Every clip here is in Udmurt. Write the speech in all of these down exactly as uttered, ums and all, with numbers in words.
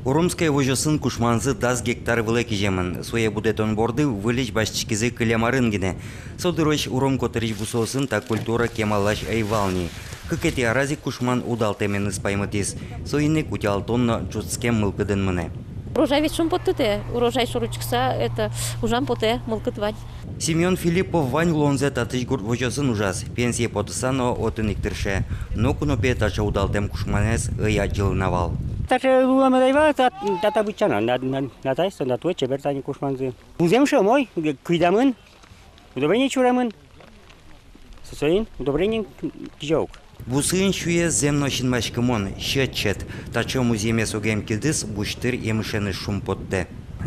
Уромское возёсын кушманзы дас гектар вылэ киземын. Сое будэтон борды выльысь басьтӥськизы кылем арын гинэ. Со дырозь уром котырысь бусыосын та культура кемалась ӧй вал ни. Кыкетӥ араз ик кушман удалтэменыз паймытӥз. Соин ик утялтон но ӝутскем мылкыдын мынэ. Урожай ведь шумпоттытэ, урожай шоры учкыса, это, ужам потэ, мылкыд вань. Семён Филиппов вань улонзэ татысь гурт возёсын ужаз, пенсие потыса но отын ик тырше. Ноку но, пе, таӵе удалтэм кушманэз ӧй адӟылы на вал. Таӵе улэмед ӧй вал, та, та, та быдӟа на, на, на, на таиз, на туэ чебер тани кушманзы. Музъем ше умой, куйдамын, удобрение чуремын. Со, соин удобрениен кизё ук. Бусыын сюез зэм но синмаськымон, сьӧд-сьӧд. Таӵе музъемез огъем кидыс бусьтыр емышеныз шумпоттэ.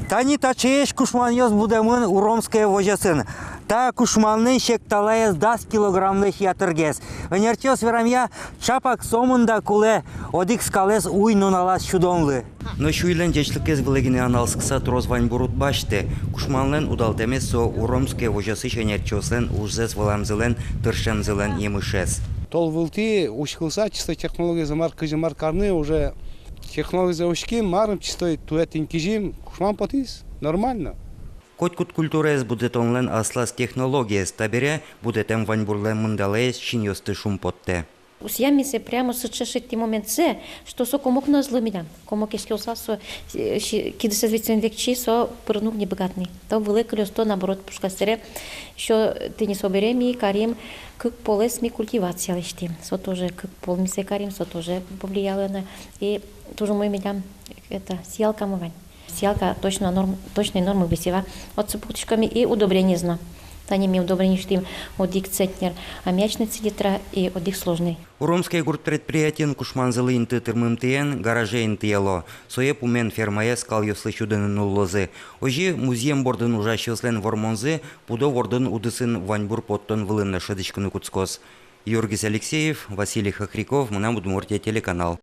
Тани таӵеесь кушманъёс будэмын Уромское возёсын. Та кушманлэн секталаез дас килограммлэсь ятыргес. Ӧнерчиос верамъя, чапак сомында кулэ одӥг скалэз уй нуналаз сюдонлы. Но сюйлэн ӟечлыкез вылэ гинэ аналскыса трос ваньбур уд басьты. Кушманлэн удалтэмез со Уромское возёсысь ӧнерчиослэн ужзэс вылэмзылэн, тыршемзылэн емышез. Тол вылтӥ учкылыса, чисто технологиез мар, кызьы мар карны, уже технологиез учким, марым, чисто туэ тӥни кизим, кушман потӥз, нормально. Котькуд культураез будэтонлэн аслаз технологиез, табере будэтэм ваньбурлэн мындалаез синъёсты шумпоттэ. Усьям ми сое прямо сыӵе шедьтӥм моментсэ, что со комок но ӧз луы милям. Комок эшке луысал, со, э, си-, кидысэз ведь соин векчи, со пырыны уг ни быгаты ни. Та вылэ кылёз, то наоборот пушказ. Сэре ещё тӥни собере ми карим, кык полэс ми культивация лэсьтӥм. Со тоже кык пол ми сое карим, со тоже повлияло на. И тоже мой милям, это, сеялкамы вань. Сеялка точно норм-, точной нормы висева. Отчы пуктӥськом и удобрениез но. Тани ми удобрение сётӥм одӥг центнер аммиачной селитра и одӥг сложной. Уромское гурт предприятиын кушманзылы инты тырмымтэен гараже интыяло. Сое пумен фермае скалъёслы сюдыны нуллозы. Озьы музъем бордын ужасьёслэн вормонзы пудо вордон удысын ваньбур поттон вылын но шӧдӥськыны кутскоз. Юргис Алексеев, Василий Хохряков, «Мынам Удмуртие» телеканал.